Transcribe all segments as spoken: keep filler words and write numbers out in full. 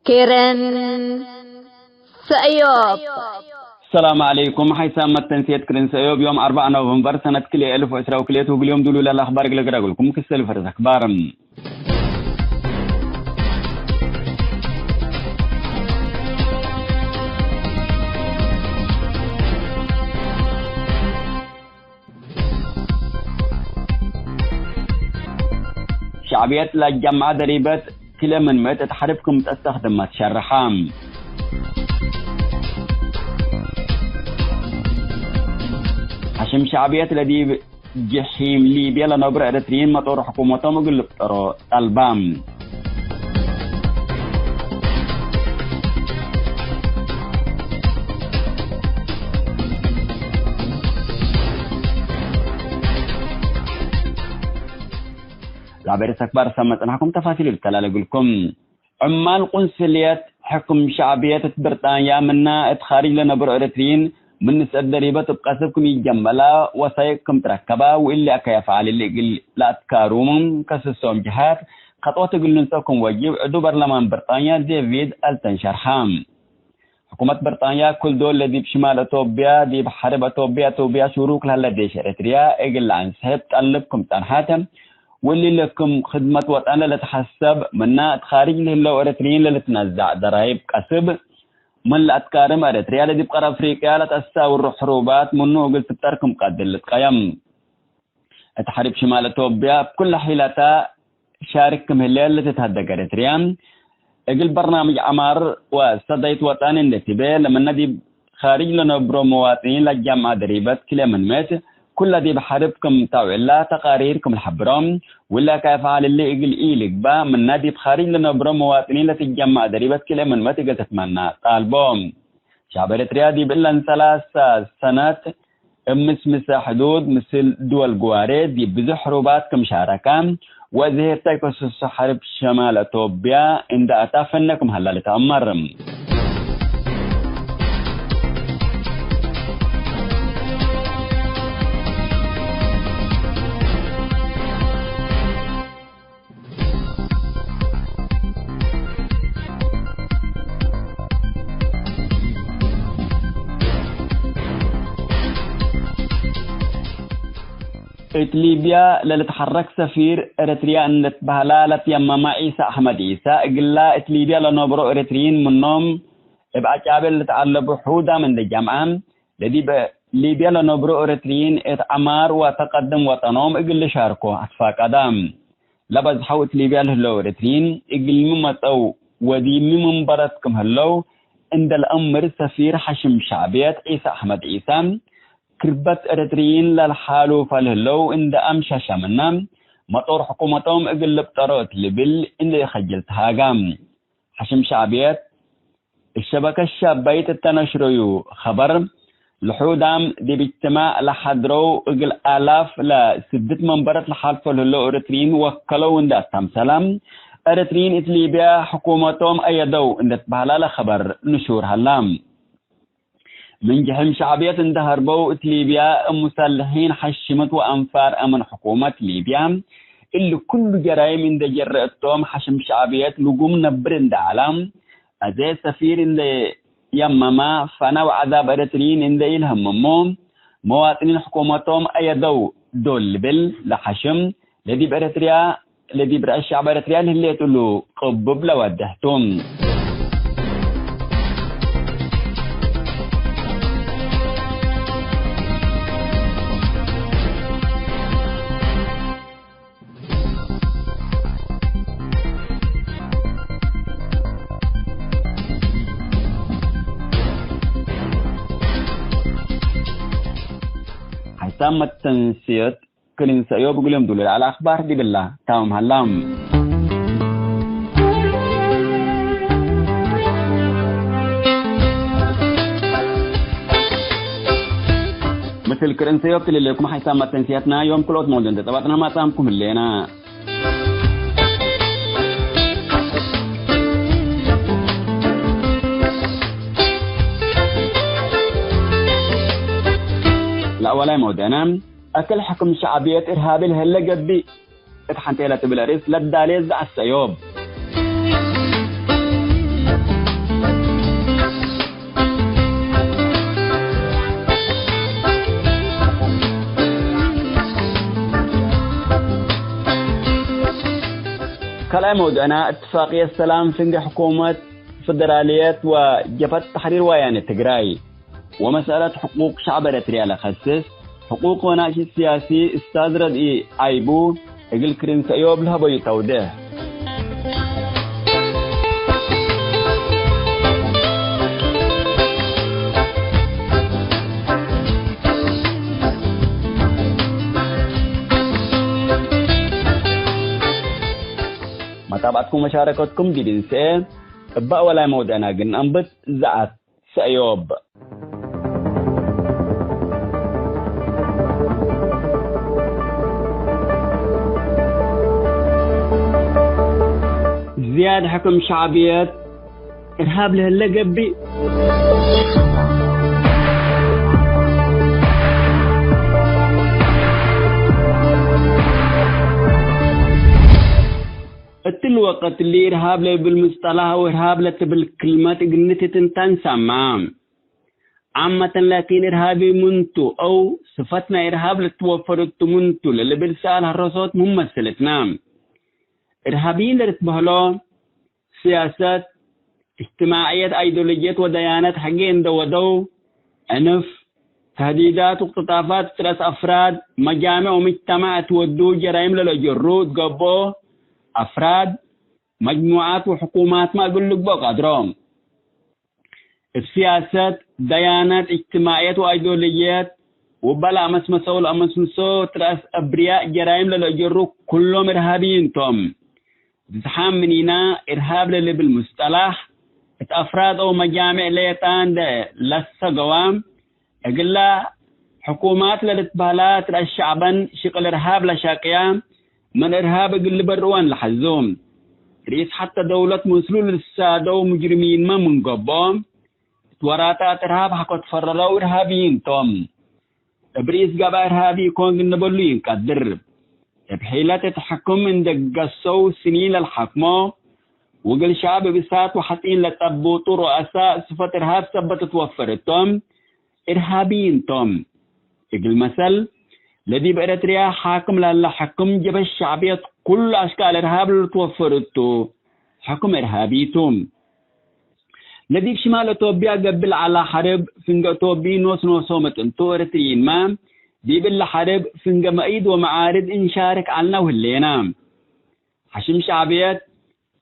ክርን ሰእዮብ። ሰላም ዐለይኩም። ሐይሳም መተንስየት ክርን ሰእዮብ ዮም አርበዕ ኖቨምበር ሰነት ክልኤ እልፍ ወዕስራ ወክልኤቱ እግል ዮም ዱሉል አልአኽባር እግል አቅረብልኩም ክሰል ፈረስ አክባር። ሸዕብየት ለአጀምዐ ደሪበት ክልኤ ምን ምእት እት ሐርብ ክም ተስተክድመት ሸርሐ። ሐሽም ሸዕብየት ለዲብ ጀሒም ሊብየ ለነብሮ ኤረትርዪን መጦር ሕኩመቶም እግል ልብጠሮ ጠልባ። ለአበርስ አክባር ሰመ ጽናሕኩም ተፋሲል ልተላለግልኩም። ዕማል ቁንስልየት ሕክም ሸዕብየት እት ብርጣንያ ምና እት ካርጅ ለነብሮ ኤረትርዪን ምን ንስአት ደሪበት እብ ቀስብ ክም ኢጀመላ ወሳይቅ ክም ትረከባ ወእሊ አካይ አፍዓል እሊ እግል ለአትካሩም ከስሶም ጀሃት ከጥወት እግል ልንሰኦ ክም ወጅብ ዕዱ በርለማን ብርጣንያ ዴቪድ አልተን ሸርሐ። ሕኩመት ብርጣንያ፣ ክል ዶል ለዲብ ሽማል አቶብያ፣ ዲብ ሐርብ አቶብያ፣ አቶብያ ሹሩክ ለህለ ዴሽ ኤረትርያ እግል ለአንስሕብ ጠልብ ክም ጸንሐት፣ ወእሊ ለክም ክድመት ወጠን ለልትሐሰብ፣ ምና እት ካርጅ ለህለው ኤረትርዪን ለልትነዛዕ ደራይብ ቀስብ፣ ምን ለአትካርም ኤረትርያ ለዲብ ቀር አፍሪቅያ ለተአሳውሩ ሕሩባት ምኑ እግል ትብጠር ክም ቀድር ልትቀየም። እት ሐርብ ሽማል አቶብያ እብ ኩለ ሒላታ ሻርክ ክም ህሌት ለትትሀደግ ኤረትርያ፣ እግል በርናምጅ ዐማር ወሰዳይት ወጠን እንዴ ትቤ፣ ለምነ ዲብ ካርጅ ለነብሮ መዋጥኒን ለአጀምዐ ደሪበት ክልኤ ምን ምእት፣ ኩለ ዲብ ሐርብ ክም ታውዕላ ተቃሪር ክም ለሐብሮ፣ ወእሊ አካይ አፍዓል እሊ እግል ኢልግባእ፣ ምነ ዲብ ካርጅ ለነብሮ መዋጥኒን ለትጀመዐ ደሪበት ክልኤ ምን ምእት እግል ትትመና ጣልቦ። ሸዐብ ኤረትርያ ዲብ እለን ሰላሰ ሰነት እብ ምስምሰ ሕዱድ ምስል ድወል ግዋሬ ዲብ ብዙሕ ሕሩባት ክም ሻረከ፣ ወእዜ ህርተ ክሱሱ ሐርብ ሸማል አቶብያ እንደ አታ ፈነ ክም ሀላ ልትአመር። እት ሊብያ ለልትሐረክ ሰፊር ኤረትርያ እንዴ ትበህላ ለትየመመ ዒሳ አሕመድ ዒሳ፣ እግላ እት ሊብያ ለነብሮ ኤረትርዪን ምኖም እብ አጫቤ ለልትዐለቡ ሑዳም እንዴ ጀምዐ፣ ለዲብ ሊብያ ለነብሮ ኤረትርዪን እት ዐማር ወተቀድም ወጠኖም እግል ልሻርኮ አትፋቀዳ። ለበዝሐው እት ሊብያ ለህለው ኤረትርዪን እግልሚ መጸው ወዲብሚ መንበረት ክም ህለው እንደ ለአምር ሰፊር ሐሽም ሸዕብየት ዒሳ አሕመድ ዒሳ፣ ክርበት ኤረትርዪን ለልሓሉፈ ለህለው እንደ አምሻሸ ምና፣ መጦር ሕኩመቶም እግል ልብጠሮ እት ልብል እንደ ኢከጅል ተሃጋ። ሐሽም ሸዕብየት እሸበከት ሻባይት እተ ነሽረዩ ኸበር፣ ለሑዳም ዲብ እጅትማዕ ለሐድረው እግል አላፍ ለስድት መንበረት ለሓልፎ ለህለው ኤረትርዪን ወከለው እንደ አተምሰለ፣ ኤረትርዪን እት ሊብያ ሕኩመቶም አየደው እንደ ትበህላ ለኸበር ንሹር ሀላ። ምን ጀሕም ሸዕብየት እንደ ሀርበው እት ሊብያ እብ ሙሰልሒን ሐሽምት ወአንፋር አምን ሕኩመት ሊብያ እሊ ኩሉ ጀራይም እንደ ጀረአቶም ሐሽም ሸዕብየት ልጉም ነብር እንደ ዐላ፣ አዜ ሰፊር እንደ የመመ፣ ፈና ወዐዛብ ኤረትርዪን እንደ ኢልሀምሞ፣ መዋጥኒን ሕኩመቶም አየደው ዶል ልብል ለሐሽም፣ ለዲብ ኤረትርያ፣ ለዲብ ረአስ ሸዕብ ኤረትርያ ለህሌት እሉ ቅቡብ ለወድሕ ቱ። ሐይሳም መተንስየት ክልን ሰእዮብ እግል ዮም ዱሉል ዐለ አክባር ዲብላ ታምም ሀላ። ምስል ክርን ሰእዮብ ትልሌኩም ሐይሳም መተንስየትና ዮም ክልኦት መውዱዕ እንዴ ጸባጥና ማጽአምኩም ህሌና። ለአወላይ መውደዕነ፣ አክል ሕክም ሸዕብየት እርሃቢ ለህለ ገብእ እት ሐንቴ ለትብል አርእስ ለዳሌ ዘአሰእዮብ። መውድዕና እትፋቅየት ሰላም ፍንጌ ሕኩመት ፍደራልየት ወጀብሀት ተሕሪር ወያኔ ትግራይ ወመስአለት ሕቁቅ ሸዕብ ኤረትርያ ለከስስ፣ ሕቁቅ ወናሽጥ ስያሲ እስታዝ ረድኢ ዓይቡ እግል ክርን ሰእዮብ ለሀበዩ ተውዴሕ። መታብዐትኩም ወመሻረከትኩም ዲብ እንሰኤ እበ አወላይ መውድዕና እግል ነአንብት ዘአት ሰእዮብ። ዝያድ ሕክም ሸዕብየት እርሃብ ለህለ ገብእ። እትሊ ወቅት እሊ እርሃብ ለእብል ምስጠላህ አው እርሃብ ለትብል ክልመት እግል ንትንተን ሰማ። ዓመተን ላኪን እርሃቢ ምንቱ አው ስፈት ናይ እርሃብ ልትወፈር እቱ ምንቱ ለልብል ሰኣል ሀረሶት ምን መስልትነ። እርሃብይን ለልትበህሎ፣ ስያሰት፣ እጅትማዕየት፣ አይዶሎጅየት ወደያነት ሐጌ እንደ ወደው፣ ዕንፍ፣ ተህዲዳት ወቅትጣፋት እት ረአስ አፍራድ፣ መጃምዕ ወምጅተማዕ እት ወዱ ጀራይም ለለጀሩ እት ገብኦ፣ አፍራድ፣ መጅሙዓት ወሕኩማትመ እግል ልግበኦ ቀድሮ። እብ ስያሰት፣ ደያነት፣ እጅትማዕየት ወአይዶሎጅየት፣ ውበ ለአመስመሰው ለአመስምሶ እት ረአስ አብርያእ ጀራይም ለለአጀሩ ኩሎም እርሃብይን ቶም። ብዝሓም ምኒና እርሃብ ለልብል ሙስጠላሕ፣ እት አፍራድ አው መጃምዕ ሌጠ እንዴ ለሰገዋ፣ እግላ ሕኩማት ለልትበህላ እት ረአስ ሸዕበን ሽቅል እርሃብ ለሻቅያ፣ ምን እርሃብ እግል ልበርወን ለሐዙ። ርኢስ ሐተ ደውለት ምስሉ ልሳደው ሙጅርሚንመ ምን ገብኦ፣ እት ወራጣት እርሃብ ሐቆ ትፈረረው እርሃብይን ቶም። እብ ርኢስ ገብአ እርሃቢ ኢኮን እግል ነበሉ ኢንቀድር። እብ ሒለት እት ሕክም እንዴ ገሰው ስኒን ለልሐክሞ፣ ወእግል ሸዐብ እብ እሳት ወሐጺን ለጠቡጡ ሩአሳእ ስፈት እርሃብ ሰበት ትወፈር እቶም፣ እርሃብይን ቶም። እግል መሰል፣ ለዲብ ኤረትርያ ሓክም ለህለ ሕክም ጀብሀት ሸዕብየት ኩሉ አሽካል እርሃብ ለልትወፈር እቱ፣ ሕክም እርሃቢ ቱ። ለዲብ ሽማል አቶብያ ገብእ ለዐለ ሐርብ፣ ፍንጌ አቶብይ ኖስ ኖሶ መጥንቱ ኤረትርይንመ፣ ዲብ እለ ሐርብ ፍንጌ መእይድ ወመዓርድ እንሻርክ ዐልነ ወህሌነ። ሐሽም ሸዕብየት፣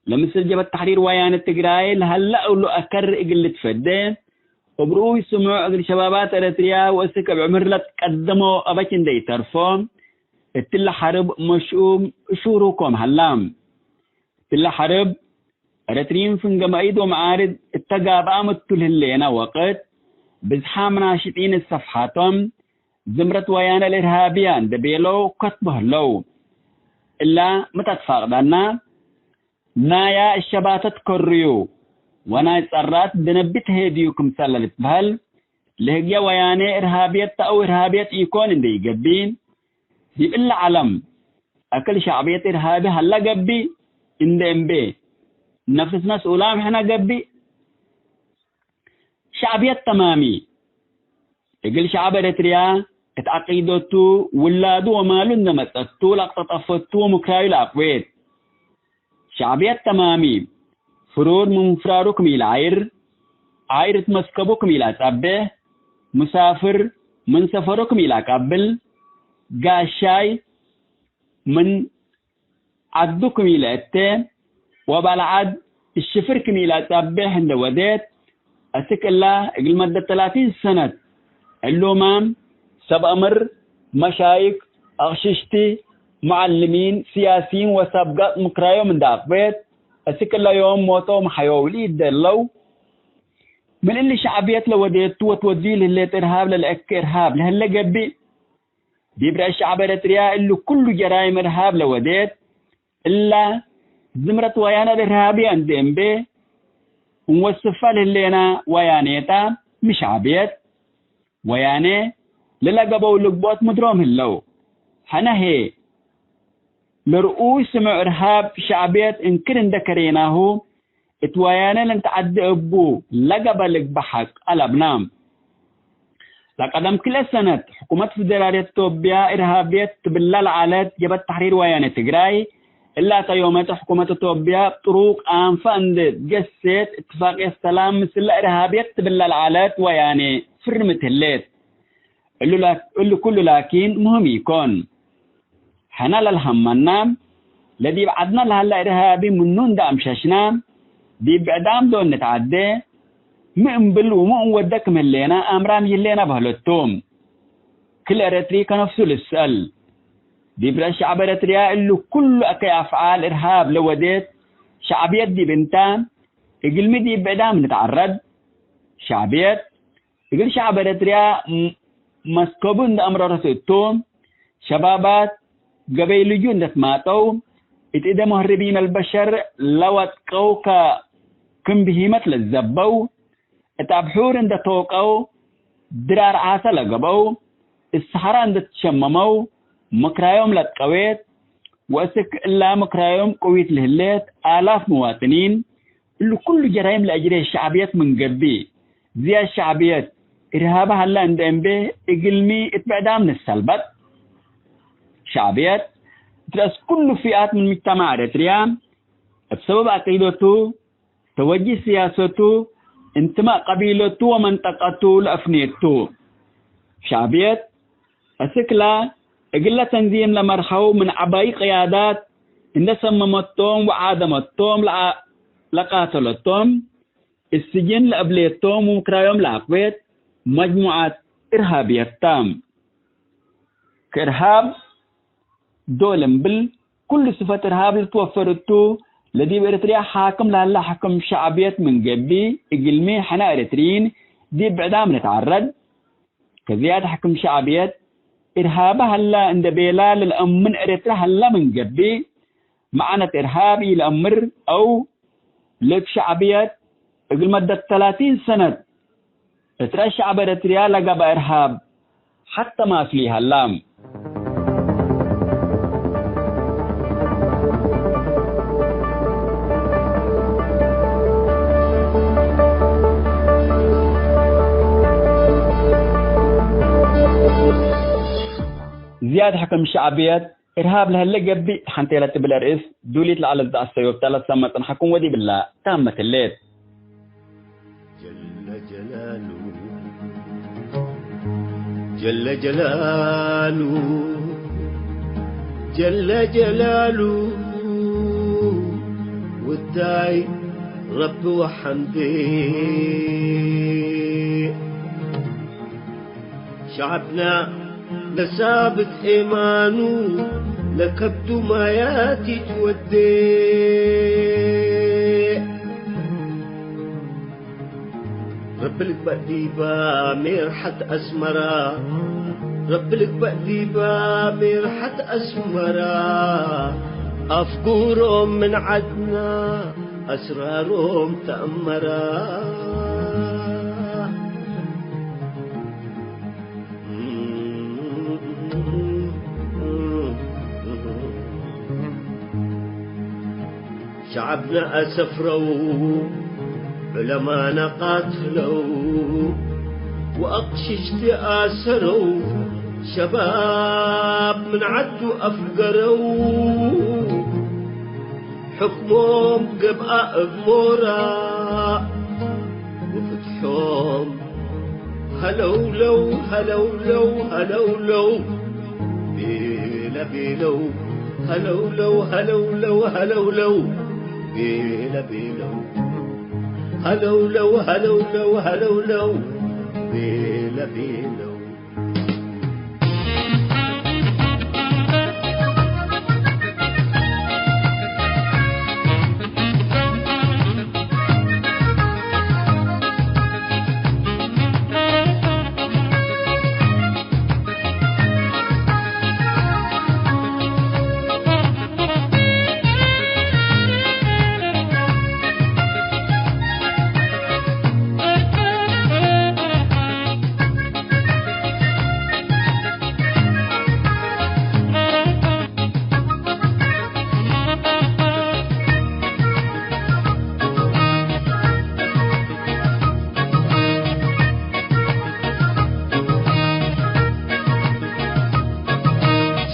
ለምስል ጀብሀት ተሕሪር ወያነ ትግራይ ለሀለ እሉ አከር እግል ልትፈዴ፣ እብ ርኡይ ስሙዕ እግል ሸባባት ኤረትርያ ወእስክ እብ ዕምር ለትቀደሞ አበች እንዴ ኢተርፎ፣ እትለ ሐርብ መሽኡም ሹሩኮም ሀላ። እትለ ሐርብ፣ ኤረትርይን ፍንጌ መእይድ ወመዓርድ እተ ጋብአም እቱ ለህሌነ ወቅት፣ ብዝሓም ናሽጢን እት ሰፍሓቶም፣ ዝምረት ወያነ ለእርሃብያ እንዴ ቤለው ከትቦ ህለው። እላ ሚ ተትፋቅዳና፣ ናያ እሸባተት ከርዩ ወናይ ጸራት ደነቢ ተሄድዩ ክምሰል ለልትበህል፣ ለህግየ ወያኔ እርሃብየት ተ አው እርሃብየት ኢኮን እንዴ ኢገብእ፣ ዲብ እለ ዐለም፣ አክል ሸዕብየት እርሃቢ ሀለ ገብእ እንዴ እምቤ፣ ነፍስነ ስኡላም ሕነ ገብእ። ሸዕብየት ተማሚ፣ እግል ሸዐብ ኤረትርያ እት ዐቂደቱ፣ ውላዱ ወማሉ እንዴ መጸቱ ለአቅጠጠፈቱ ወምክራዩ ለአቅዌት። ሸዕብየት ተማሚ፣ ፍሩር ምን ፍራሩ ክም ኢለዓይር፣ ዓይር እት መስከቡ ክም ኢለአጸቤሕ፣ ሙሳፍር ምን ሰፈሩ ክም ኢለአቀብል፣ ጋሻይ ምን ዐዱ ክም ኢለአቴ፣ ወባልዓድ እሽፍር ክም ኢለአጸቤሕ እንዴ ወዴት፣ አስክ እላ እግል መደት ተላቲን ሰነት፣ ዕሉማም፣ ሰብ አምር፣ መሻይክ፣ አቅሽሽቲ፣ ሙዐልሚን፣ ስያሲይን ወሳብጋጥ ምክራዮም እንዴ አቅቤት፣ አስክ እለ ዮም ሞቶም ሐዮው ለኢደለው፣ ምን እሊ ሸዕብየት ለወዴቱ ወትወድዩ ለህሌት እርሃብ ለልአኬ እርሃብ ለህለ ገብእ፣ ዲብ ረአስ ሸዐብ ኤረትርያ እሊ ኩሉ ጀራይም እርሃብ ለወዴት፣ እላ ዝምረት ወያነ ለእርሃብያ እንዴ እምቤ እንወስፋ ለህሌና ወያኔታ ሚ ሸዕብየት ወያኔ ለለገበው ልግቦት ምድሮም ህለው። ሐነ ህዬ፣ ለርኡይ ስሙዕ እርሃብ ሸዕብየት እንክር እንዴ ከሬናሁ፣ እት ወያኔ ለንትዐዴ እቡ ለገበ ልግበእ ሐቅ አለብና። ለቀደም ክልኤ ሰነት፣ ሕኩመት ፍደራልየት ኢትዮጵያ እርሃብየት ትብላ ለዐለት ጀብሀት ተሕሪር ወያኔ ትግራይ፣ እላተ ዮመተ ሕኩመት ኢትዮጵያ ጥሩቅ አንፈ እንዴ ትገሴት እትፋቅየት ሰላም ምስለ እርሃብየት ትብለ ለዐለት ወያኔ ፍርምት ህሌት። እሉ ላ-፣ እሉ ኩሉ ላኪን ምህም ኢኮን። ሕነ ለልሀመና፣ ለዲብ ዐድነ ለሀለ እርሃቢ ምኑ እንደ አምሸሽና፣ ዲብ ብዕዳም ዶል ንትዐዴ፣ ሚ እምብል ወሚ እንወደ ክም ህሌና አምራን ይህሌና በህለት ቱ። ክል ኤረትሪ ከነፍሱ ልስአል። ዲብ ረአስ ሸዕብ ኤረትርያ እሉ ኩሉ አከይ አፍዓል እርሃብ ለወዴት ሸዕብየት ዲብ እንተ፣ እግልሚ ዲብ ብዕዳም ንትዐረድ። ሸዕብየት እግል ሸዐብ ኤረትርያ ም-፣ መስከቡ እንደ አምረረት እቱ፣ ሸባባት ገበይ ልዩ እንደ ትማጠው፣ እት እደ ሙሀርቢን አልበሸር ለወጥቀው ከ-፣ ክም ብሂመት ለዘበው፣ እት አብሑር እንደ ቶቀው፣ ድራር ዓሰ ለገበው፣ እት ሰሐራ እንደ ትሸመመው፣ ምክራዮም ለጥቀዌት፣ ወእስክ እላ ምክራዮም ቅዊት ለህሌት አላፍ ምዋጥኒን፣ እሉ ኩሉ ጀራይም ለአጅሬ ሸዕብየት ምን ገብእ፣ ዝያድ ሸዕብየት፣ እርሃበ ሀላ እንደ እንቤ፣ እግልሚ እት ብዕዳም ንሰልበጥ። ሸዕብየት፣ እት ረአስ ኩሉ ፊአት ምን ምጅተማዕ ኤረትርያ፣ እብ ሰበብ አቂደቱ፣ ተወጅህ ስያሰቱ፣ እንትማእ ቀቢለቱ ወመንጠቀቱ ለአፍኔቱ። ሸዕብየት፣ አስክላ እግለ ተንዚም ለመርሐው ምን ዐባይ ቅያዳት እንደ ሰመመቶም ወዓደመቶም ለአ-፣ ለቃተለቶም፣ እት ስጅን ለአብሌቶም ወምክራዮም ለአቅቤት መጅሙዐት እርሃብየት ተ። ከእርሃብ ዶል እምብል ኩሉ ስፈት እርሃብ ልትወፈር እቱ፣ ለዲብ ኤረትርያ ሓክም ለሀለ ሕክም ሸዕብየት ምን ገብእ፣ እግልሚ ሕነ ኤረትርይን ዲብ ብዕዳም ንትዐረድ፣ ከዝያድ ሕክም ሸዕብየት፣ እርሃበ ሀለ እንደ ቤላ ለልአምን ኤረትርያ ሀለ ምን ገብእ፣ መዓነት እርሃብ ኢለአምር አው ልክ ሸዕብየት እግል መደት ተላቲን ሰነት እት ረአስ ሸዐብ ኤረትርያ ለገብአ እርሃብ ሐተ ማስሉ ይሀላ። ዝያድ ሕክም ሸዕብየት እርሃብ ለህለ ገብእ ሐንቴ ለትብል አርእስ ዱሊት ለዐለት ዘአሰዮብተ ለትሰመ ጽንሐኩም ወዲብለ ታመት ህሌት። ጀለ ጀላሉ፣ ጀለ ጀላሉ፣ ጀለ ጀላሉ፣ ውዳይ ረቢ ወሐምዴ። ሸዐብና ለሳብት ኤማኑ፣ ለከብዱ ማያት ኢትወዴ። ረቢ ልግበእ ዲባ ሜርሐት አስመራ፣ ረቢ ልግበእ ዲባ ሜርሐት አስመራ። አፍጉሮም ምን ዐድና አስራሮም ተአመራ። ሸዐብነ አሰፍረው፣ ዑለማነ ቃትለው፣ ወአቅሽሽቲ አሰረው፣ ሸባብ ምን ዐዱ አፍገረው። ሕክሞም ገብአ እብ ሞራ፣ ወፍትሖም ሀለውለው፣ ሀለውለው፣ ሀለውለው፣ ቤለ ቤለው፣ ሀለውለው፣ ሀለውለው፣ ሀለውለው፣ ቤለ ቤለው፣ ሀለውለው፣ ሀለውለው፣ ሀለውለው፣ ቤለ ቤለው።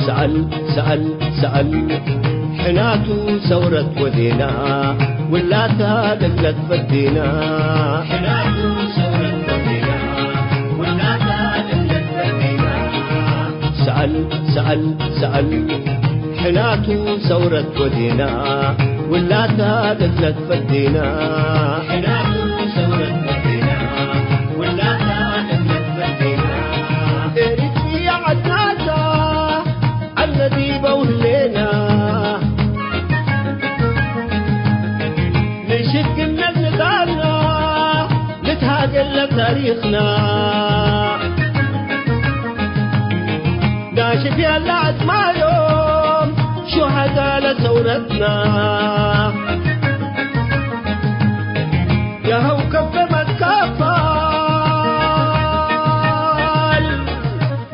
ሰአል፣ ሰአል፣ ሰአል፣ ሕናቱ ሰውረት ወዴና፣ ውላታ ለለትፈዴና። ሕናቱ ሰውረት ወዴና፣ ውላታ ለለትፈዴና። ሰአል፣ ሰአል፣ ሰአል፣ ሕናቱ ሰውረት ወዴና፣ ውላታ ለለትፈዴና። ሕናቱ ሰውረት ወዴና፣ ውላታ ለለትፈዴና። ኤሪትሪያ ዐድናታ፣ ዐልነ ዲበው ህሌና፣ ንሽግነት ንዳልና፣ ንትሃገል ለታሪኽና። ናሽፍ ያለ አጽማዮም ሹሃዳ ለሰውረትና። ያሀው ከፈ መትከፋል፣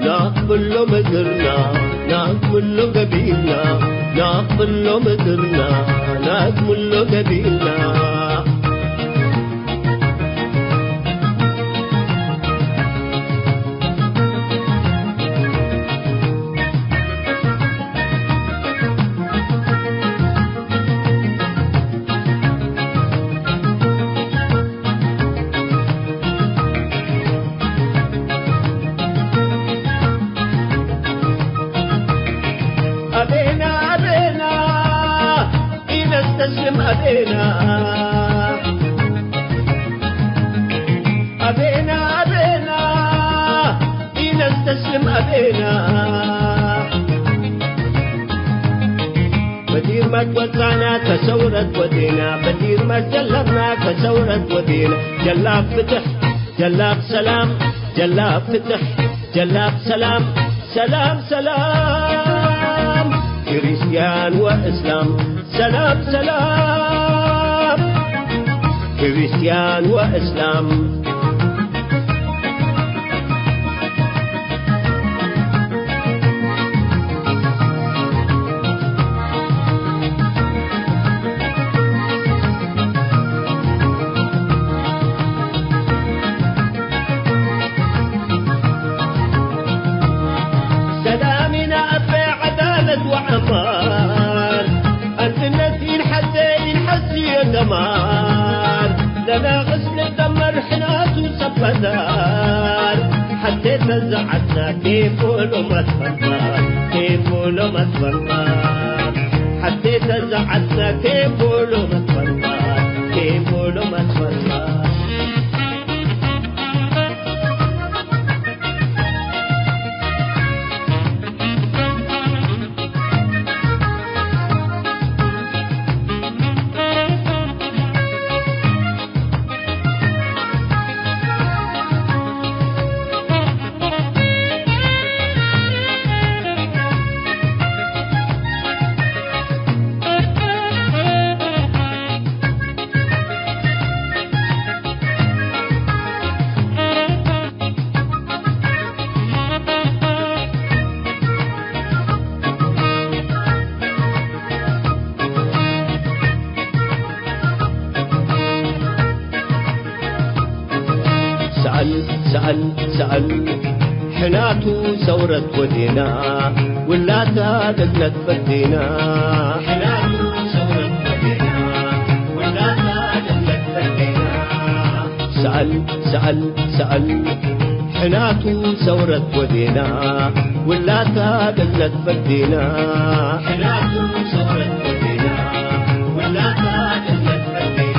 ናቅብሎ ምድርና፣ ናቅብሎ ገቢና፣ ናቅብሎ ምድርና፣ ናቅብሎ ገቢና። አቤና አቤና ኢነስተስልም አቤና። አቤና አቤና ኢነስተስልም አቤና። በዲር መትወጣና ከሰውረት ወዴና፣ በዲር መትጀለብና ከሰውረት ወዴና። ጀላብ ፍትሕ፣ ጀላብ ሰላም፣ ጀላብ ፍትሕ፣ ጀላብ ሰላም፣ ሰላም ሰላም። ክርስትያን ወእስላም ሰላም ሰላም። ክርስትያን ወእስላም። ሰላሚና አቤ ዐዳለት ወአማን፣ አንድነት ኢንሐዜ ኢንሐስዮ ደማር፣ ለናቅስ ልደመር ሕናቱ ሰበዳር፣ ሐቴ ተዘዐትና ኬፎ ሎም አትፈርማር፣ ኬፎ ሎም አትፈርማር፣ ሐቴ ተዘዐትና ኬፎ ሎም አትፈርማር፣ ኬፎ ሎም አትፈርማር። ሰአል፣ ሰአል፣ ሰአል፣ ሕናቱ ሰውረት ወዴና፣ ውላታ ደለት ፈዴና። ሕናቱ ሰውረት ወዴና፣ ውላታ ደለት ፈዴና። ሰአል፣ ሰአል፣ ሰአል፣ ሕናቱ ሰውረት ወዴና፣ ውላታ ደለት ፈዴና። ሕናቱ ሰውረት ወዴና፣ ውላታ ደለት ፈዴና።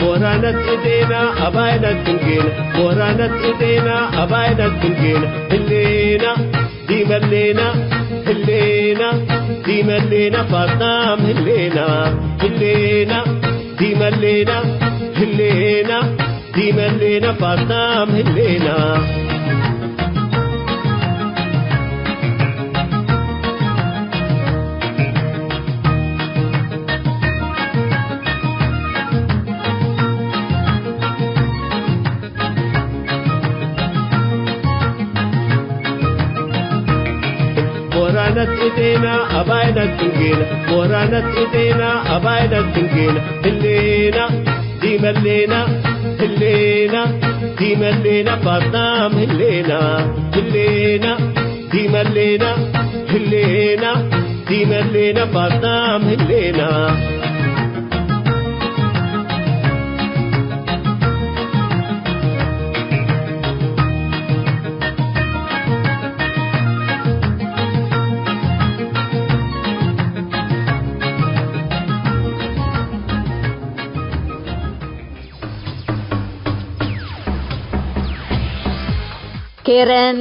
ቦራነት እዴና አባይነት ትንጌና፣ ቦራነት እዴና አባይነት ትንጌና፣ ህሌና ዲመሌና፣ ህሌና ዲመሌና፣ ፋጣም ህሌና፣ ህሌና ዲመሌና፣ ህሌና ዲመሌና፣ ፋጣም ህሌና። ህሌና አባይነ ጽንጌነ፣ ሞራነ ጽንጌና፣ አባይነ ጽንጌነ፣ ህሌና፣ ዲመ ህሌና፣ ህሌና፣ ዲመ ህሌና፣ ፋጣም ህሌና፣ ህሌና፣ ዲመ ህሌና፣ ህሌና፣ ዲመ ህሌና፣ ፋጣም ህሌና። ኬረን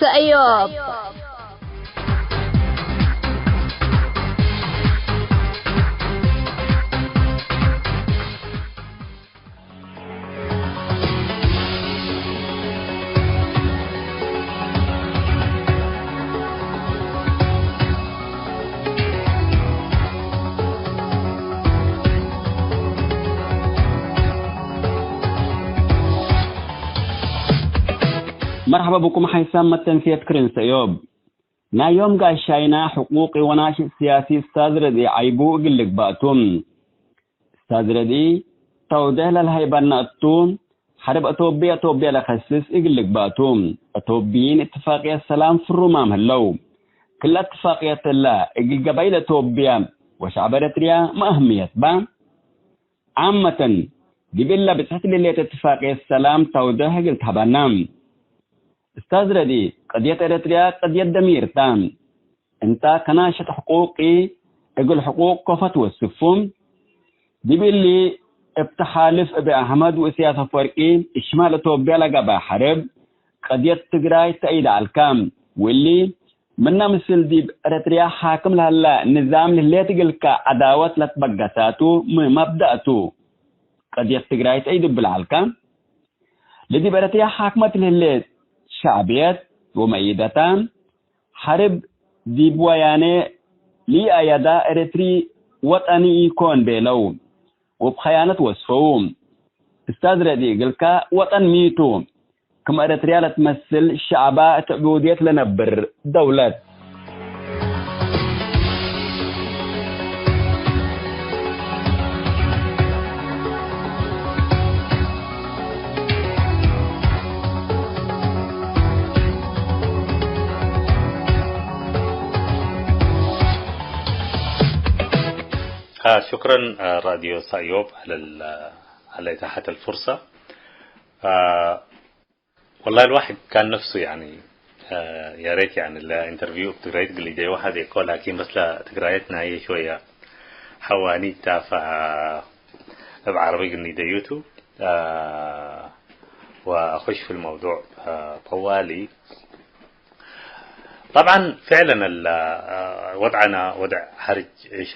ሰእዮብ። መርሐባ ብኩም ሓይሳም መተንስየት ክርን ሰእዮብ። ናይ ዮም ጋሻይና ሕቁቅ ወናሽጥ ስያሲ እስታዝ ረድኢ ዓይቡ እግል ልግባእ ቱ። እስታዝ ረድኢ፣ ተውደህ ለልሀይበነ እቱ፣ ሐርብ አቶብየ፣ አቶብየ ለከስስ እግል ልግባእ ቱ። አቶብይን እትፋቅየት ሰላም ፍሩማም ህለው። ክለ እትፋቅየት እለ እግል ገባይል አቶብየ ወሸዕብ ኤረትርያ ሚ አህምየት በ? ዓመተን፣ ዲብ እለ ብጽሕት ለህሌት እትፋቅየት ሰላም ተውደህ እግል ተሀበነ። እስታዝ ረድኢ፣ ቅድየት ኤረትርያ ቅድየት ደሚር ተ። እንተ ከናሽጥ ሕቁቅ እግል ሕቁቅ ኮፈ ትወስፉ። ዲብ እሊ፣ እብ ተሓልፍ እብ አሕመድ ወእስያስ አፈወርቂ እብ ሽማል አቶብያ ለገብአ ሐርብ፣ ቅድየት ትግራይ ተአይደ ዐልከ። ወእሊ፣ ምነ ምስል ዲብ ኤረትርያ ሓክም ለሀለ ንዛም ለህሌት እግልከ ዐዳወት ለትበገሰ ቱ፣ ሚ መብደእ ቱ? ቅድየት ትግራይ ተአይድ እብል ዐልከ? ለዲብ ኤረትርያ ሓክመት ለህሌት ሸዕብየት ወመእይደተ፣ ሐርብ ዲብ ወያኔ ለኢአየዳ ኤረትሪ ወጠኒ ኢኮን ቤለው፣ ወእብ ኸያነት ወስፈው። እስታዝ ረድኢ፣ እግልከ ወጠን ሚ ቱ? ክም ኤረትርያ ለትመስል ሸዕባ እት ዕቡድየት ለነብር ደውለት። آه، شكرًا، آه، راديو سايوب على ال-، على إتاحة الفرصة. آه، والله الواحد كان نفسه يعني، آه، يا ريت يعني الانترفيو بتقريت قال لي جاي واحد يقول لكن بس لا تقريتنا هي شوية حوانيت فا بعربي قال لي يوتيوب. آه، وأخش في الموضوع، آه، طوالي. طبعًا فعلًا ال-، آه، وضعنا وضع حرج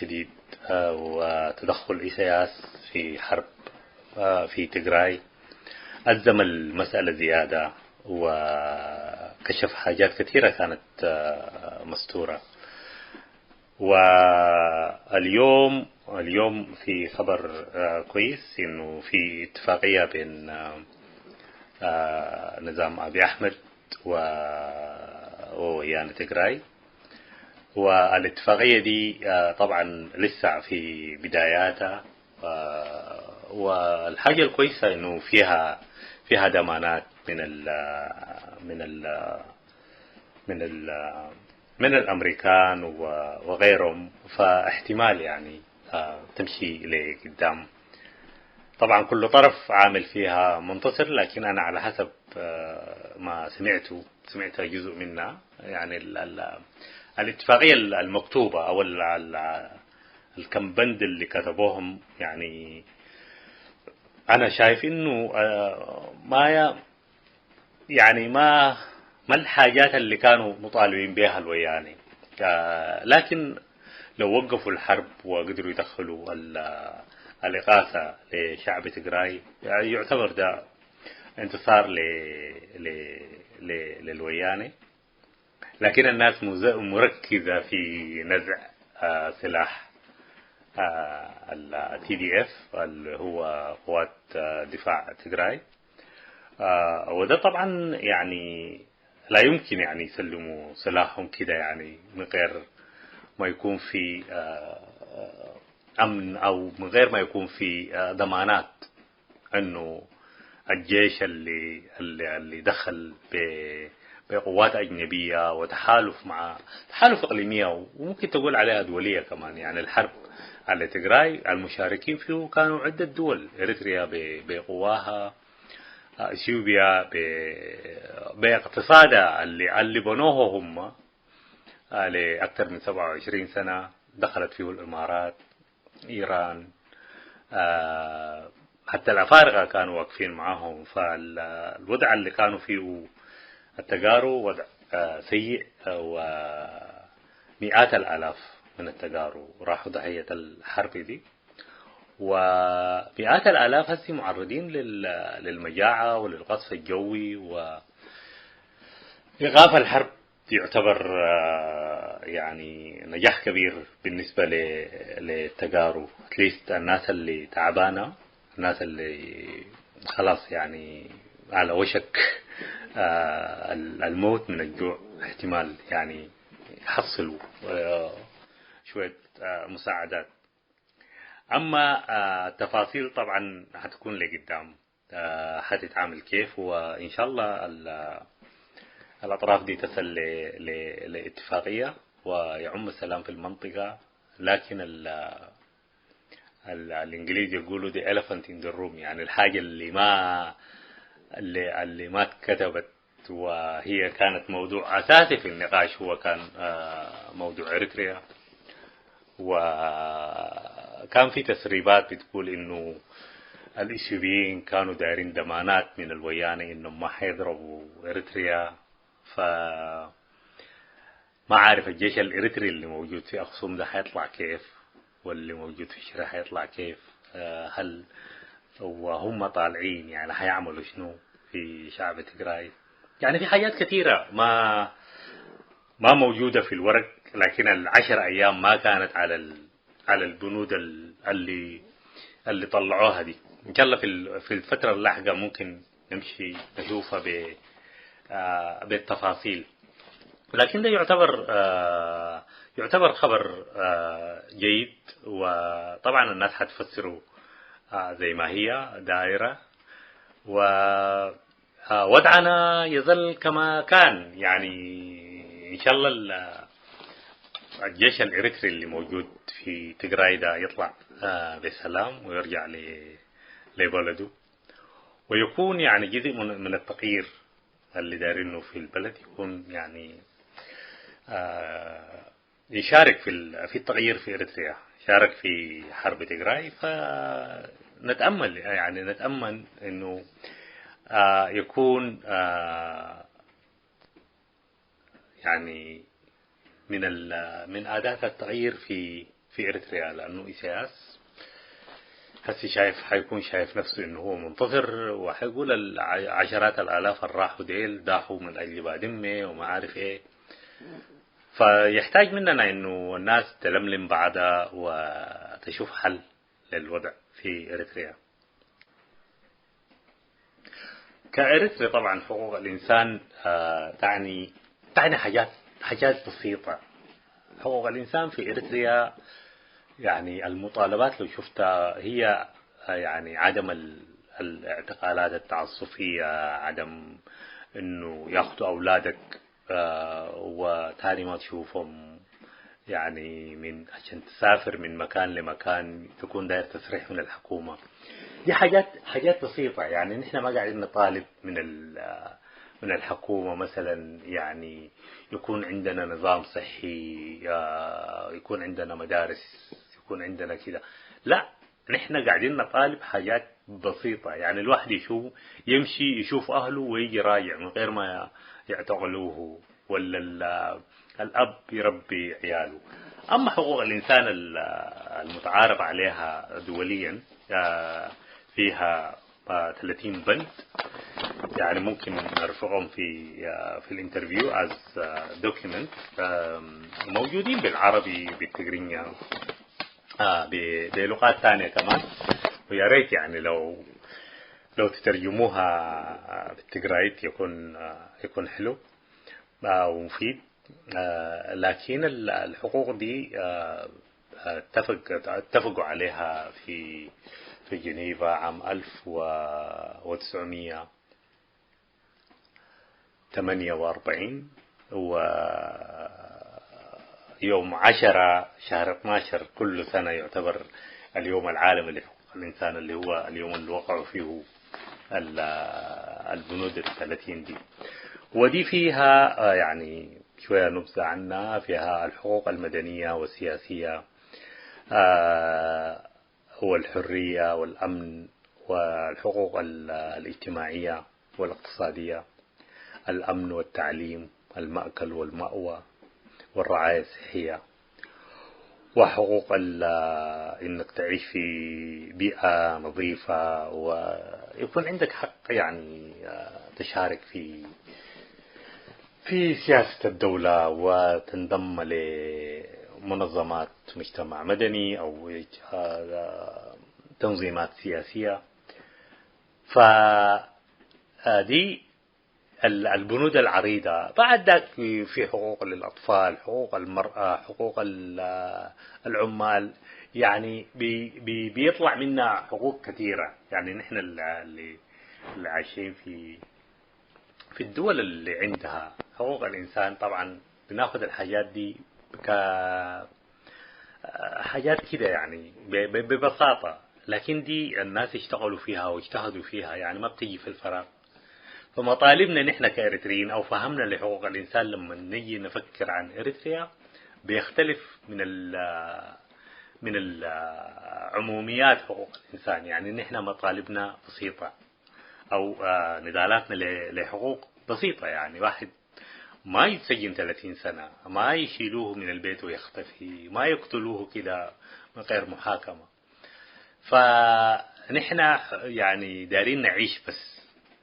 شديد، آه، وتدخل إيساياس في حرب، آه، في تجراي أزم المسألة زيادة وكشف حاجات كثيرة كانت، آه، مستورة. واليوم، اليوم في خبر، آه، كويس إنه في اتفاقية بين، آه، آه، نظام أبي أحمد و-، وويان تجراي. والاتفاقية دي، آه، طبعًا لسه في بداياتها. آه، والحاجة الكويسة إنه فيها، فيها ضمانات من ال-، من ال-، من ال-، من الأمريكان و-، وغيرهم، فاحتمال يعني، آه، تمشي لقدام. طبعًا كل طرف عامل فيها منتصر، لكن أنا على حسب، آه، ما سمعته، سمعت جزء منها، يعني ال-، ال-، الاتفاقية ال-، المكتوبة أو ال-، ال-، الكم بند اللي كتبوهم، يعني أنا شايف إنه، آه، ما ي-، يعني ما، ما الحاجات اللي كانوا مطالبين بها الوياني. آه، لكن لو وقفوا الحرب وقدروا يدخلوا ال-، الإغاثة لشعب تجراي، يعني يعتبر ده انتصار ل-، ل-، ل-، للوياني. لكن الناس مز-، مركزة في نزع، آه، سلاح، آه، ال تي دي إف اللي هو قوات، آه، دفاع تجراي. آه، وده طبعًا يعني لا يمكن يعني يسلموا سلاحهم كده، يعني من غير ما يكون في، آه، أمن، أو من غير ما يكون في، آه، ضمانات إنه الجيش اللي، اللي، اللي دخل ب-، بقوات أجنبية وتحالف مع، تحالف إقليمية، وممكن تقول عليها دولية كمان. يعني الحرب على تجراي المشاركين فيه كانوا عدة دول، إريتريا ب-، بقواها، آه، اثيوبيا ب-، باقتصادها اللي، اللي بنوه هم، آه، لأكثر من سبعة وعشرين سنة، دخلت فيه الإمارات، إيران، آه، حتى الأفارقة كانوا واقفين معاهم. فالوضع اللي كانوا فيه التجارو وضع، آه، سيء، آه، ومئات الآلاف من التجارو راحوا ضحية الحرب دي. ومئات الآلاف هسي معرضين لل-، للمجاعة وللقصف الجوي. وإيقاف الحرب يعتبر، آه، يعني نجاح كبير بالنسبة ل-، للتجارب. أتليست الناس اللي تعبانة، الناس اللي خلاص يعني على وشك، آه، ال-، الموت من الجوع، احتمال يعني يحصلوا، آه، شوية، آه، مساعدات. أما، آه، التفاصيل طبعًا حتكون لقدام، آه، حتتعامل كيف، وإن شاء الله ال-، الأطراف دي تصل ل-، ل-، لاتفاقية ويعم السلام في المنطقة. لكن ال-، ال-، الإنجليز يقولوا the elephant in the room، يعني الحاجة اللي ما، اللي، اللي ما اتكتبت، وهي كانت موضوع أساسي في النقاش، هو كان، آه، موضوع إريتريا. وكان في تسريبات بتقول إنه الإثيوبيين كانوا دايرين ضمانات من الويانة إنهم ما حيضربوا إريتريا. ف ما عارف الجيش الإريتري اللي موجود في أخصوم ده حيطلع كيف، واللي موجود في شري حيطلع كيف. آه، هل وهم طالعين يعني حيعملوا شنو في شعب تجراي؟ يعني في حاجات كثيرة ما، ما موجودة في الورق، لكن العشر أيام ما كانت على ال-، على البنود ال-، اللي، اللي طلعوها دي. إن شاء الله في ال-، في الفترة اللاحقة ممكن نمشي نشوفها ب-، آه، بالتفاصيل. لكن ده يعتبر، آه، يعتبر خبر، آه، جيد، وطبعًا الناس حتفسره، آه، زي ما هي دايرة. و، آه، وضعنا يظل كما كان. يعني إن شاء الله ال-، الجيش الإريتري اللي موجود في تجراي ده يطلع، آه، بسلام ويرجع ل-، لبلده، ويكون يعني جزء من، من التغيير اللي دايرينه في البلد، يكون يعني، آه، يشارك في ال-، في التغيير في إريتريا، شارك في حرب تجراي. فنتأمل، يعني نتأمل إنه، آه، يكون، آه، يعني من ال-، من أداة التغيير في، في إريتريا، لأنه إيساياس هسي شايف، حيكون شايف نفسه إنه هو منتصر، وحيقول الع-، عشرات الآلاف الراحوا ديل داحوا من أجل بادمة وما عارف إيه. فيحتاج مننا إنه الناس تلملم بعضها وتشوف حل للوضع في إريتريا. كإريتريا طبعًا حقوق الإنسان، آه، تعني، تعني حاجات، حاجات بسيطة. حقوق الإنسان في إريتريا، يعني المطالبات لو شفتها هي، آه، يعني عدم ال-، الاعتقالات التعسفية، عدم إنه ياخدوا أولادك، آه، وتاني ما تشوفهم، يعني من، عشان تسافر من مكان لمكان تكون داير تصريح من الحكومة. دي حاجات، حاجات بسيطة. يعني نحن ما قاعدين نطالب من ال-، من الحكومة مثلًا يعني يكون عندنا نظام صحي، آه، يكون عندنا مدارس، يكون عندنا كده. لا، نحن قاعدين نطالب حاجات بسيطة. يعني الواحد يشوف، يمشي يشوف أهله ويجي راجع من غير ما يعتقلوه، ولا ال-، الأب يربي عياله. أما حقوق الإنسان ال-، المتعارف عليها دوليًا، آه، فيها، آه، ثلاثين بند، يعني ممكن نرفعهم في، آه، في الانترفيو از، آه، دوكيمنت، آم، موجودين بالعربي، بالتقرينيا، آه، ب-، بلغات تانية كمان. ويا ريت يعني لو، لو تترجموها، آه، بالتقرايت يكون، آه، يكون حلو. آه، ومفيد. آه، لكن ال-، الحقوق دي، آه، اتفق-، اتفقوا عليها في، في جنيفا عام ألف وتسعمية وثمانية وأربعين، ويوم عشرة شهر اثناشر كل سنة يعتبر اليوم العالمي لحقوق الإنسان، اللي هو اليوم اللي وقعوا فيه ال-، البنود الثلاثين دي. ودي فيها، آه، يعني شوية نبذة عنها، فيها الحقوق المدنية والسياسية، آه، والحرية والأمن والحقوق ال-، الاجتماعية والاقتصادية، الأمن والتعليم، المأكل والمأوى والرعاية الصحية، وحقوق ال-، إنك تعيش في بيئة نظيفة، ويكون عندك حق، يعني، آه، تشارك في، في سياسة الدولة وتنضم لمنظمات مجتمع مدني أو، آه، تنظيمات سياسية. ف، آه، دي ال-، البنود العريضة. بعد ذاك في، في حقوق للأطفال، حقوق المرأة، حقوق ال-، العمال، يعني بي-، بي-، بيطلع منها حقوق كثيرة. يعني نحن ال-، اللي، اللي عايشين في، في الدول اللي عندها حقوق الإنسان، طبعًا بناخد الحاجات دي ك-، حاجات كده يعني ب-، ب-، ببساطة، لكن دي الناس اشتغلوا فيها واجتهدوا فيها، يعني ما بتجي في الفراغ. فمطالبنا نحن كإريتريين أو فهمنا لحقوق الإنسان لما نجي نفكر عن إريتريا بيختلف من ال-، من ال-، عموميات حقوق الإنسان. يعني نحن مطالبنا بسيطة، أو، آه، نضالاتنا ل-، لحقوق بسيطة. يعني واحد ما يتسجن ثلاثين سنة، ما يشيلوه من البيت ويختفي، ما يقتلوه كده من غير محاكمة. فنحن يعني دايرين نعيش بس.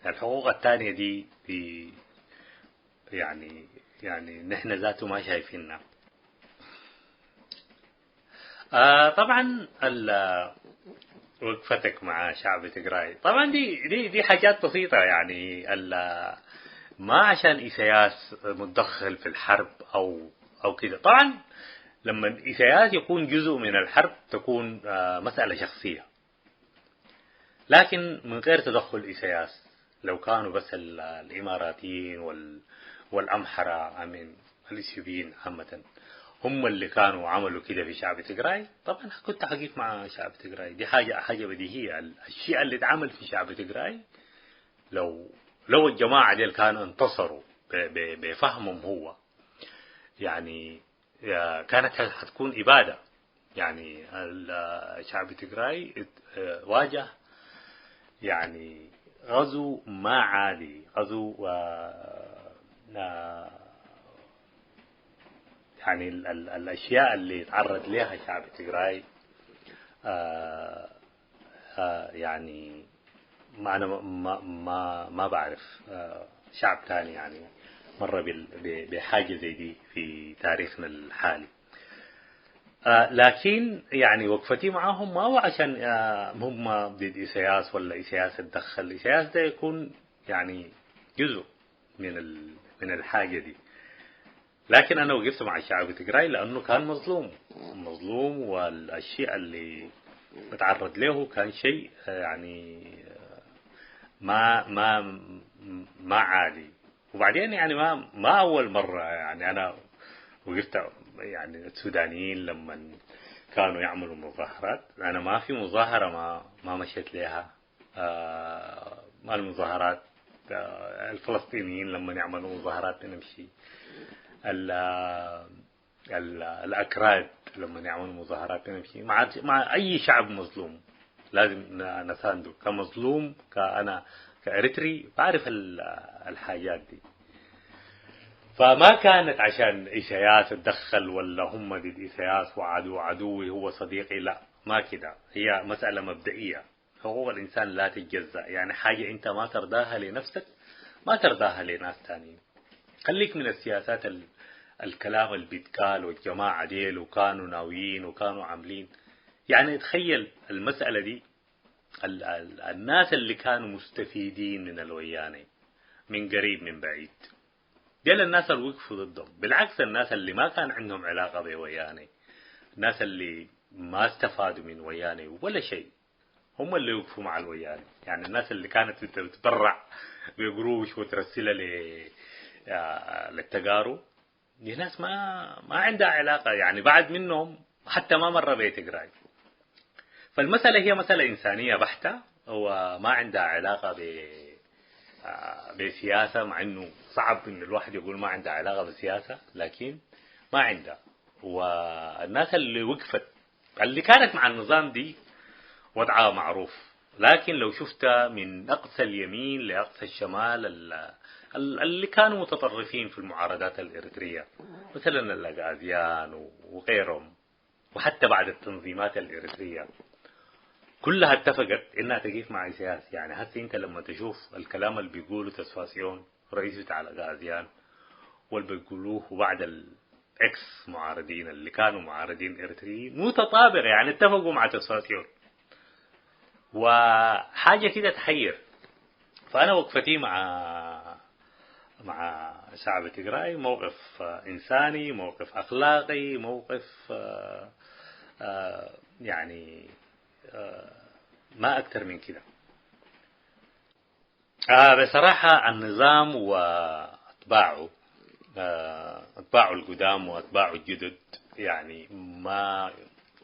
الحقوق التانية دي، دي يعني، يعني نحن ذاته ما شايفينها. آه، طبعًا ال-، وقفتك مع شعب تجراي. طبعًا دي، دي، دي حاجات بسيطة يعني. ال-، ما عشان إيساياس متدخل في الحرب أو، أو كده. طبعًا لما إيساياس يكون جزء من الحرب تكون، آه، مسألة شخصية. لكن من غير تدخل إيساياس، لو كانوا بس ال-، الإماراتيين وال-، والأمحرة، أمين، الإثيوبيين عامة، هم اللي كانوا عملوا كده في شعب تجراي، طبعًا كنت حقيف مع شعب تجراي. دي حاجة، حاجة بديهية. ال-، الشيء اللي اتعمل في شعب تجراي، لو، لو الجماعة ديل كانوا انتصروا ب-، ب-، بفهمهم هو، يعني، يا، كانت ح-، حتكون إبادة. يعني، ال-، شعب تجراي ات-، واجه، يعني، غزو ما عادي، غزو، آه، آه، يعني، ال-، ال-، الأشياء اللي تعرض لها شعب تجراي، آه، آه، يعني، ما أنا ما، ما، ما، ما بعرف، آه، شعب تاني يعني مر بال-، ب-، بحاجة زي دي في تاريخنا الحالي. آه، لكن يعني وقفتي معاهم ما هو عشان، آه، هم ضد إيساياس ولا إيساياس اتدخل. إيساياس ده يكون يعني جزء من ال-، من الحاجة دي. لكن أنا وقفت مع الشعب التجراي لأنه كان مظلوم، مظلوم، والشيء اللي اتعرض له كان شيء، آه، يعني، آه، ما، ما، ما عادي. وبعدين يعني ما، ما أول مرة يعني أنا وقفت، يعني السودانيين لما كانوا يعملوا مظاهرات، أنا ما في مظاهرة ما، ما مشيت لها. آه، المظاهرات، آه، الفلسطينيين لما يعملوا مظاهرات نمشي. ال-، ال-، الأكراد لما يعملوا مظاهرات نمشي. مع، مع أي شعب مظلوم لازم ن-، نسانده. كمظلوم، كأنا كإريتري بعرف ال-، الحاجات دي. فما كانت عشان إيساياس اتدخل ولا هم ضد إيساياس وعدو عدوي هو صديقي، لا، ما كده. هي مسألة مبدئية. حقوق الإنسان لا تتجزأ، يعني حاجة أنت ما ترضاها لنفسك ما ترضاها لناس تانيين. خليك من السياسات ال-، الكلام اللي بيتقال والجماعة ديل وكانوا ناويين وكانوا عاملين. يعني تخيل المسألة دي، ال-، ال-، الناس اللي كانوا مستفيدين من الوياني من قريب من بعيد، ገሌ الناس الوقفوا ضدهم، بالعكس الناس اللي ما كان عندهم علاقة بوياني، الناس اللي ما استفادوا من وياني ولا شيء، هم اللي وقفوا مع الوياني. يعني الناس اللي كانت بت-، بتتبرع بقروش وترسلها ل-، آه، للتجارو، دي ناس ما، ما عندها علاقة، يعني بعد منهم حتى ما مر بتجراي. فالمسألة هي مسألة إنسانية بحتة، وما عندها علاقة ب-، آه، بسياسة، مع إنه صعب إن الواحد يقول ما عندها علاقة بالسياسة، لكن ما عندها. والناس اللي وقفت، اللي كانت مع النظام دي، وضعها معروف. لكن لو شفت من أقصى اليمين لأقصى الشمال، ال-، ال-، اللي كانوا متطرفين في المعارضات الإريترية، مثلًا الأغازيان وغيرهم، وحتى بعض التنظيمات الإريترية، كلها اتفقت إنها تقيف مع إسياس. يعني هسه أنت لما تشوف الكلام اللي بيقوله تسفاسيون، رئيس بتاع الأغازيان، واللي بيقولوه بعض الإكس معارضين اللي كانوا معارضين إريتريين، متطابق، يعني اتفقوا مع تسفاسيون. وحاجة كده تحير. فأنا وقفتي مع، مع شعب تجراي موقف، آه، إنساني، موقف أخلاقي، موقف، آه، آه، يعني، آه، ما أكتر من كده. آه، بصراحة النظام وأتباعه، آه، أتباعه القدام وأتباعه الجدد، يعني ما،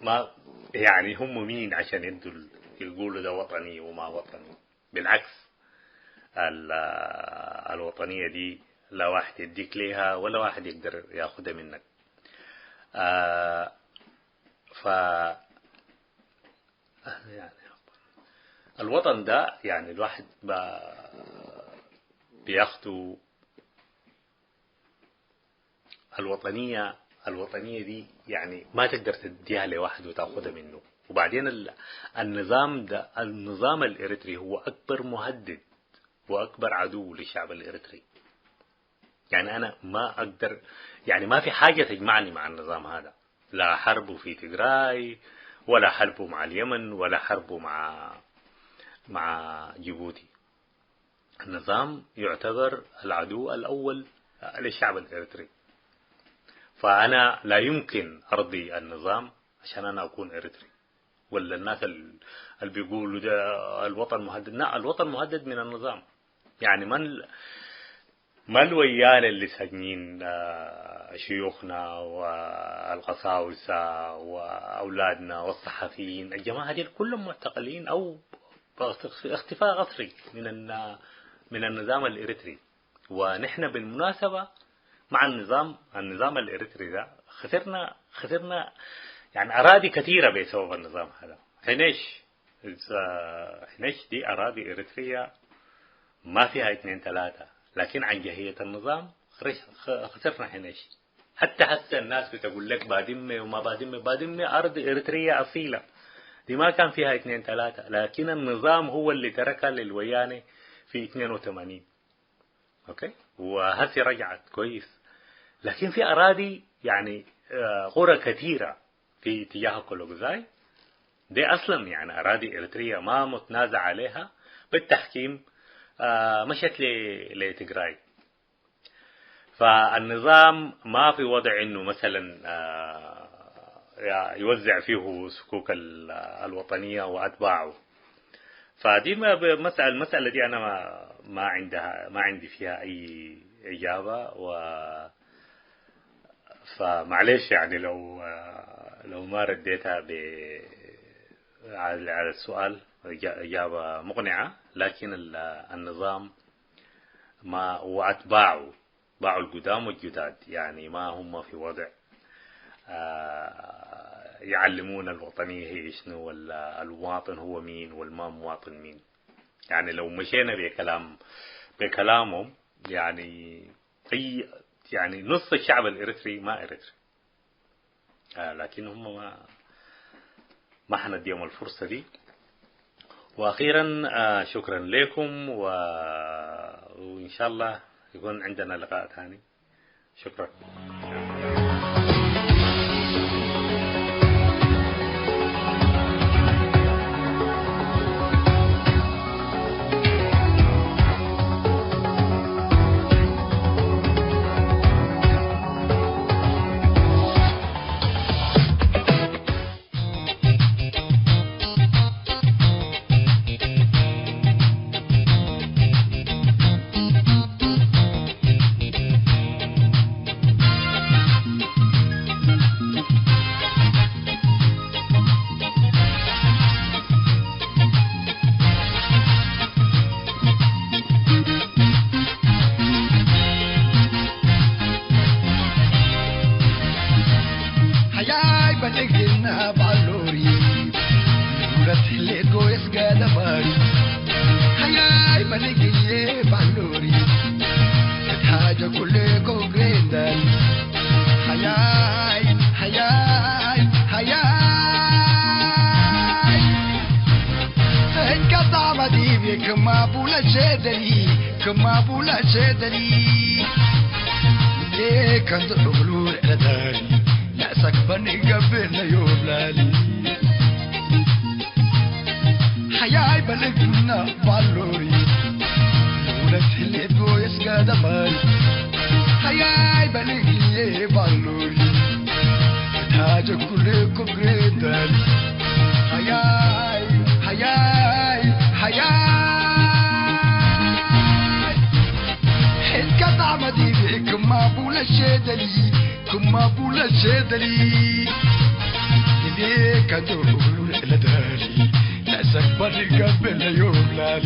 ما، يعني هم مين عشان يدوا ال-، يقولوا ده وطني وما وطني؟ بالعكس، ال-، الوطنية دي لا واحد يديك ليها ولا واحد يقدر ياخدها منك. آه، ف-، يعني الوطن ده، يعني الواحد ب-، بياخده الوطنية، الوطنية دي يعني ما تقدر تديها لواحد وتاخدها منه. وبعدين ال-، النظام ده، النظام الإريتري هو أكبر مهدد وأكبر عدو للشعب الإريتري. يعني أنا ما أقدر، يعني ما في حاجة تجمعني مع النظام هذا، لا حربه في تجراي، ولا حربه مع اليمن، ولا حربه مع، مع جيبوتي. النظام يعتبر العدو الأول للشعب الإريتري. فأنا لا يمكن أرضي النظام عشان أنا أكون إريتري. ولا الناس ال-، اللي بيقولوا ده الوطن مهدد، لا، الوطن مهدد من النظام. يعني من ال-، ما الويان اللي ساجنين، آه، شيوخنا والقساوسة وأولادنا والصحفيين؟ الجماعة دي كلهم معتقلين أو اخت-، اختفاء قسري من الن-، من النظام الإريتري. ونحن بالمناسبة مع النظام، النظام الإريتري ده خسرنا، خسرنا يعني أراضي كثيرة بسبب النظام هذا. حنيش، إذا حنيش دي أراضي إريترية ما فيها اتنين تلاتة، لكن عن جهية النظام خرج-، خ-، خسرنا حنيش. حتى هسه الناس بتقول لك بادمة وما بادمة، بادمة أرض إريترية أصيلة، دي ما كان فيها اتنين تلاتة، لكن النظام هو اللي تركها للويانة في اثنين وثمانين. أوكي؟ وهسه رجعت كويس. لكن في أراضي، يعني، آه، قرى كثيرة في اتجاه كولوكوزاي، دي أصلًا، يعني، أراضي إريترية ما متنازع عليها بالتحكيم، آه، مشت ل-، لتجراي. فالنظام ما في وضع إنه مثلًا، آه، يا-، يوزع فيه صكوك ال-، الوطنية وأتباعه. فدي ما ب-، مسألة، المسألة دي أنا ما، ما عندها، ما عندي فيها أي إجابة. و، فمعليش يعني لو، آه، لو ما رديتها ب-، على، على السؤال إجا-، إجابة مقنعة، لكن ال-، النظام ما، وأتباعه، باعوا القدام والجداد، يعني ما هم في وضع، آه، يعلمون الوطنية هي شنو، ولا المواطن هو مين، والما مواطن مين. يعني لو مشينا بكلام، بكلامهم، يعني أي، يعني نص الشعب الإريتري ما إريتري. آه، لكن هم ما، ما حنديهم الفرصة دي. وأخيرًا، آه، شكرًا لكم و-، وإن شاء الله يكون عندنا لقاء ثاني. شكرًا. ዲቤ ክም አቡለ ሸደሊ፣ ክም አቡለ ሸደሊ። ዴ ከንቱ እግሉ ለደሊ፣ ለአሰክበኒ ገብእ ለዮብላሊ። ሐያይ በልግና ባሎሪ፣ ለውለት ህሌት ጎየስ ገደማይ። ሐያይ በልግዬ ባሎሪ፣ ታጀ ኩሉ ኩብሬ ደሊ። ሐያይ፣ ሐያይ፣ ሐያይ። ሕልከት አመዲቤ ክማ ቡለ ሸደሊ፣ ክማ ቡለ ሸደሊ። ዲቤ ከንቱ ለደሊ፣ ለሰክበር ገብእ ለዮብላሊ።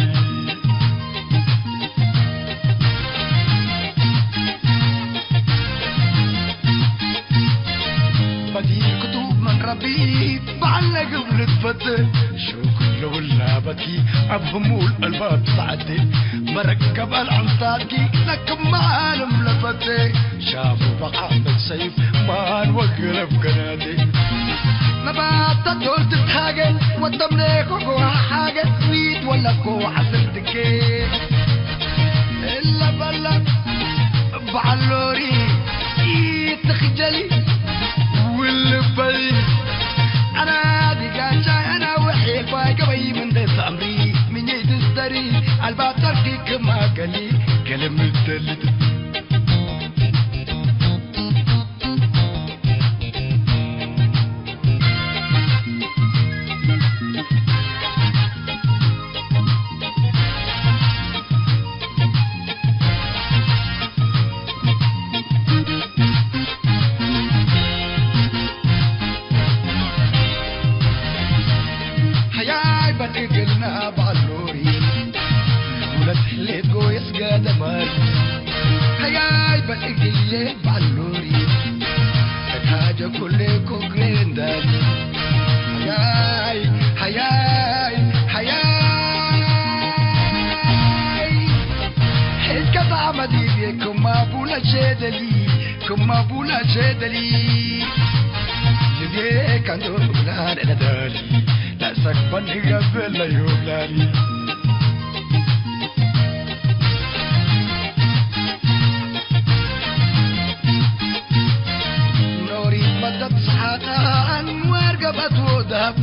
በዲር ክቱብ ምን ረቢ በዐል ለግብ ልትፈትሕ፣ ሹክር ለውላበትኪ አብ ህሙል አልባብ ትትዐዴ፣ መረከብ አልዐምሳልኪ ለክም ዓለም ለፈቴ፣ ሻፉ በቃ ምን ሰይፍ ማን ወግረብ ገናዴ። ነባተ ዶል ትትሃገ ወተምኔኮ ጎሃ ሓገ፣ ዊት ወለኮ ዐስር ድጌ እለ በለ በዐሎሪ ኢትክጀሊ ውልበይ። አና ዲጋቻ አና ወሒባይ ገበይ ምን ደስ አምሪ ምኝ ትስተሪ አልባብ ተርኪ ክማ ገሊ ገለ ምደልት። ሐያይ በልግልና ባሎሪ፣ ሁለት ሌት ጎየስ ገደማሪ። ሐያይ በልግዬ ባሎሪ፣ ተካጀ ኩሌ ኮግሬንዳሪ። ሐያይ፣ ሐያይ፣ ሐያይ። ሕልከት አመዲቤ ክማ ቡለ ሼደሊ፣ ክማ ቡለ ሼደሊ። ይቤ ከንቱ ቡላን ለደሊ፣ ለሰክበን ገብእ ለዩብላሊ። ኖሪት መደት ሰሓቃን ወርገበት ወደሀብ፣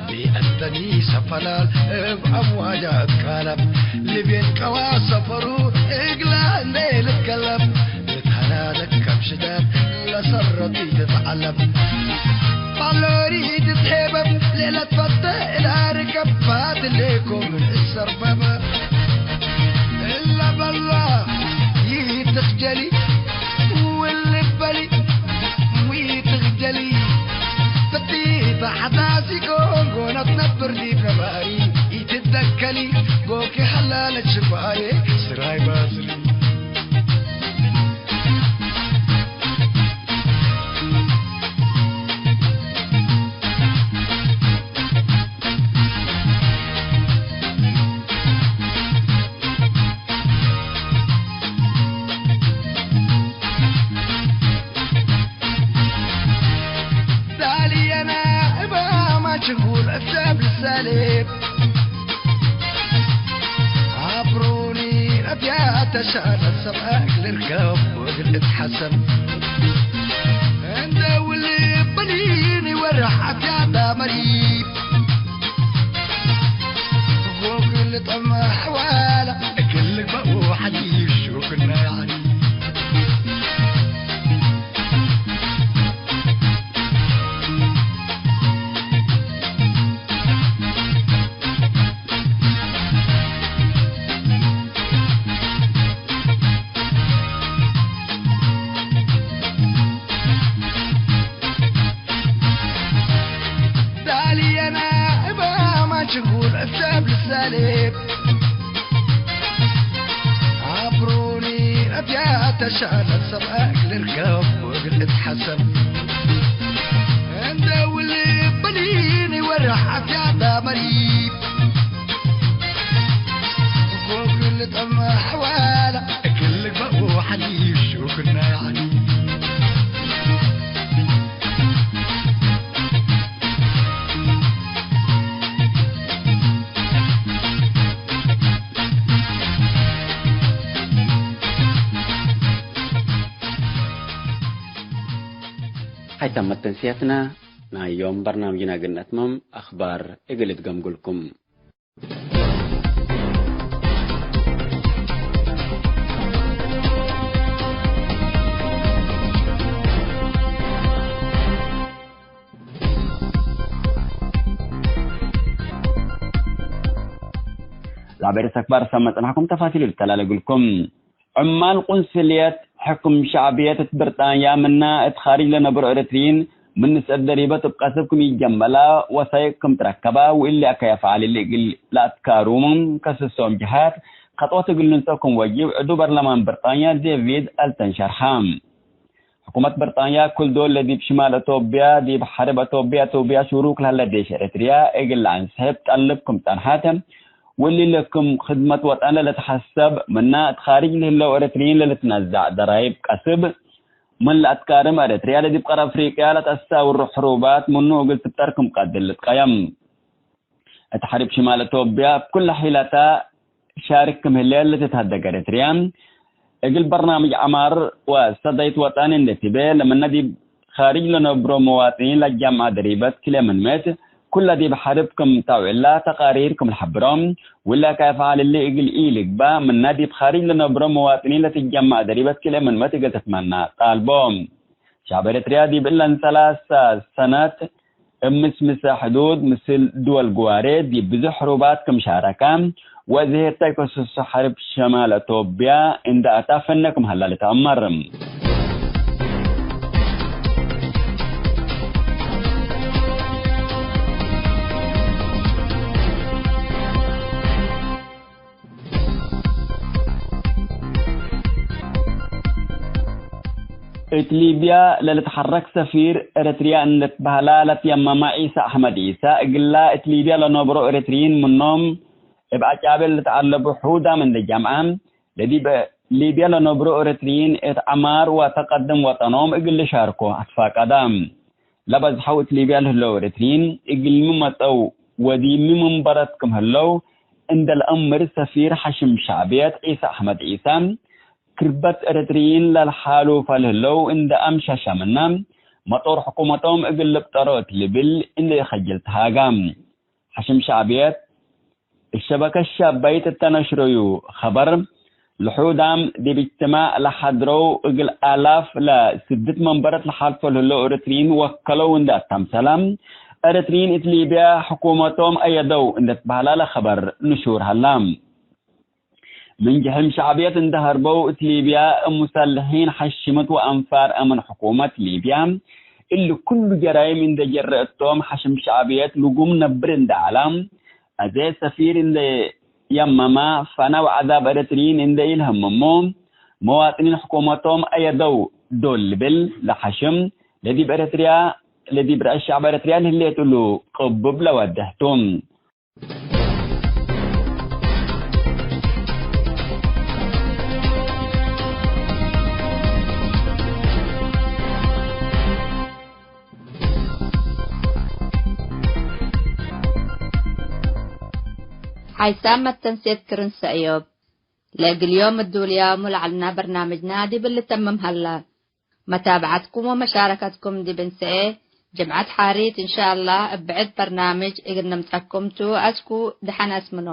ቢአተኒ ሰፈላል እብ አምዋጃ እትካለብ፣ ልቤት ቀዋ ሰፈሩ እግላ እንዴ ልትከለብ፣ ልትሀናደግ ከም ሽዳድ ለሰረቱ ኢትትዐለብ። ባሎሪ ኢትትሄበብ፣ ሌለት ፈተ እላ ርከብ፣ ፋትሌኮ ምን እሰርበበ። እለ በላ ይትክጀሊ፣ ውልበሊ ይትክጀሊ። በቲተ ሐታሲ ጎንጎነት ነብር ዲብ ነባሪ፣ ኢትደከሊ ጎኪ ሐላለች ሽባዬ ስራይ ባስሊ። ዳልየና እባማ ችንጉል እሰብ ልሳሌብ አብሮኒ ረቢያ ተሻለ ሰብአክ ልርከብ ወግል እትሐሰብ እንደ ውልብኒኒ ወረሕ አፍያታ መሪብ ጎግል ጠመሕ ዋላ እግል ልግበኡ ሐዲስ ሹክና ያኒ። ዳልየና እባማ ችንጉል እሰብ ልሳሌብ አብሮኒ ረቢያ ተሻለ ሰብአክ ልርከብ ወግል እትሐሰብ እንደ ውልበሊኒ ወረሕ አፍያታ መሪብ ጎግል ጠመሕ ዋላ እግል ልግበኡ ሐዲስ ሹክና ያኒ። ተመት ተንስያትና ናይ ዮም በርናምጅና እግል ነትመም አኽባር እግል እትገምጉልኩም። ለአበይት አክባር ሰመ ጽናሕኩም ተፋሲል ልተላለግልኩም። ዕማል ቁንስልየት ሕክም ሸዕብየት እት ብርጣንያ ምና እት ካርጅ ለነብሮ ኤረትርይን ምን ንስአት ደሪበት እብ ቀስብ ክም ይጀመላ ወሳይቅ ክም ትረከባ ወእሊ አከይ አፍዓል እሊ እግል ለአትካሩም ከስሶም ጀሃት ከጥወት እግል ልንሰኦ ክም ወጅብ ዕዱ በርለማን ብርጣንያ ዴቪድ አልተን ሸርሐ። ሕኩመት ብርጣንያ፣ ክል ዶል ለዲብ ሽማል አቶብያ፣ ዲብ ሐርብ አቶብያ፣ አቶብያ ሹሩክ ለህለ ዴሽ ኤረትርያ እግል ለአንስሕብ ጠልብ ክም ጸንሐት፣ ወእሊ ለክም ክድመት ወጠን ለልትሐሰብ፣ ምና እት ካርጅ ለህለው ኤረትርይን ለልትነዛዕ ደራይብ ቀስብ፣ ምን ለአትካርም ኤረትርያ ለዲብ ቀር አፍሪቅያ ለተአሳውሩ ሕሩባት ምኑ እግል ትብጠር ክም ቀድር ልትቀየም። እት ሐርብ ሽማል አቶብያ እብ ኩለ ሒለታ ሻርክ ክም ህሌት ለትትሀደግ ኤረትርያ፣ እግል በርናምጅ ዐማር ወሰደይት ወጠን እንዴ ትቤ፣ ለምነ ዲብ ካርጅ ለነብሮ መዋጥኒን ለጀምዐ ደሪበት ክልኤ ምንመት፣ ኩለ ዲብ ሐርብ ክም ተውዕላ ተቃሪር ክም ለሐብሮ፣ ውለ ከአፍዓል እሊ እግል ኢልግባእ፣ ምነ ዲብ ካርጅ ለነብሮ መዋጥኒን ለትጀምዐ ደሪበት ክልኤ ምንመት እግል ትትመና ጣልቦ። ሸዕብ ኤረትርያ ዲብ እለን ሰላሰ ሰነት እብ ምስምሰ ሕዱድ ምስል ድወል ግዋሬ ዲብ ብዙሕ ሕሩባት ክም ሻረከ፣ ወእዜ ህተ ክሱስ ሐርብ ሸማል አቶብያ እንደ አታ ፈነ ክም ሀላ ልትአመር። እት ሊብያ ለልትሐረክ ሰፊር ኤረትርያ እንዴ ትበህላ ለትየመመ ዒሳ አሕመድ ዒሳ፣ እግላ እት ሊብያ ለነብሮ ኤረትርይን ምኖም እብ አጫቤ ለልትዐለቡ ሑዳም እንዴ ጀምዐ፣ ለዲብ ሊብያ ለነብሮ ኤረትርይን እት ዐማር ወተቀድም ወጠኖም እግል ልሻርኮ አትፋቀደ። ለበዝሐው እት ሊብያ ለህለው ኤረትርይን እግልሚ መጸው ወዲብሚ መንበረት ክም ህለው እንደ ለአምር ሰፊር ሐሽም ሸዕብየት ዒሳ አሕመድ ዒሳ፣ ክርበት ኤረትርይን ለልሓሉፈ ለህለው እንደ አምሸሸ ምነ፣ መጦር ሕኩመቶም እግል ልብጠሮ እት ልብል እንደ ኢከጅል ተሃጋ። ሐሽም ሸዕብየት እሸበከት ሻባይት እተ ነሽረዩ ኸበር፣ ለሑዳም ዲብ እጅትማዕ ለሐድረው እግል አላፍ ለስድት መንበረት ለሓልፎ ለህለው ኤረትርይን ወከለው እንዴ አተምሰለ፣ ኤረትርይን እት ሊብያ ሕኩመቶም አየደው እንዴ ትበህላ ለኸበር ንሹር ሀላ። ምን ጀሕም ሸዕብየት እንዴ ሀርበው እት ሊብያ እብ ሙሰልሒን ሐሽምት ወአንፋር አምን ሕኩመት ሊብያ፣ እሊ ኩሉ ጀራይም እንዴ ጀረአቶም ሐሽም ሸዕብየት ልጉም ነብር እንዴ ዐላ፣ አዜ ሰፊር እንዴ የመመ፣ ፈነ ወዐዛብ ኤረትርይን እንዴ ኢልሀምሞ፣ መዋጥኒን ሕኩመቶም አየደው ዶል ልብል ለሐሽም፣ ለዲብ ኤረትርያ፣ ለዲብ ረአስ ሸዕብ ኤረትርያ ለህሌት እሉ ቅቡብ ለወድሕ ቱ። ሓይሳም መተንሴት ክርን ሰእዮብ። ለእግል ዮም እዱልያሙ ለዐልና በርናምጅና ዲብ ልተምም ሀላ። መታብዐትኩም ወመሻረከትኩም ዲብ እንሰኤ ጅምዐት ሓሪት እንሻአላህ እብ ብዕድ በርናምጅ እግል ንምጸኩም ቱ። አስኩ ደሐን አስምኖ።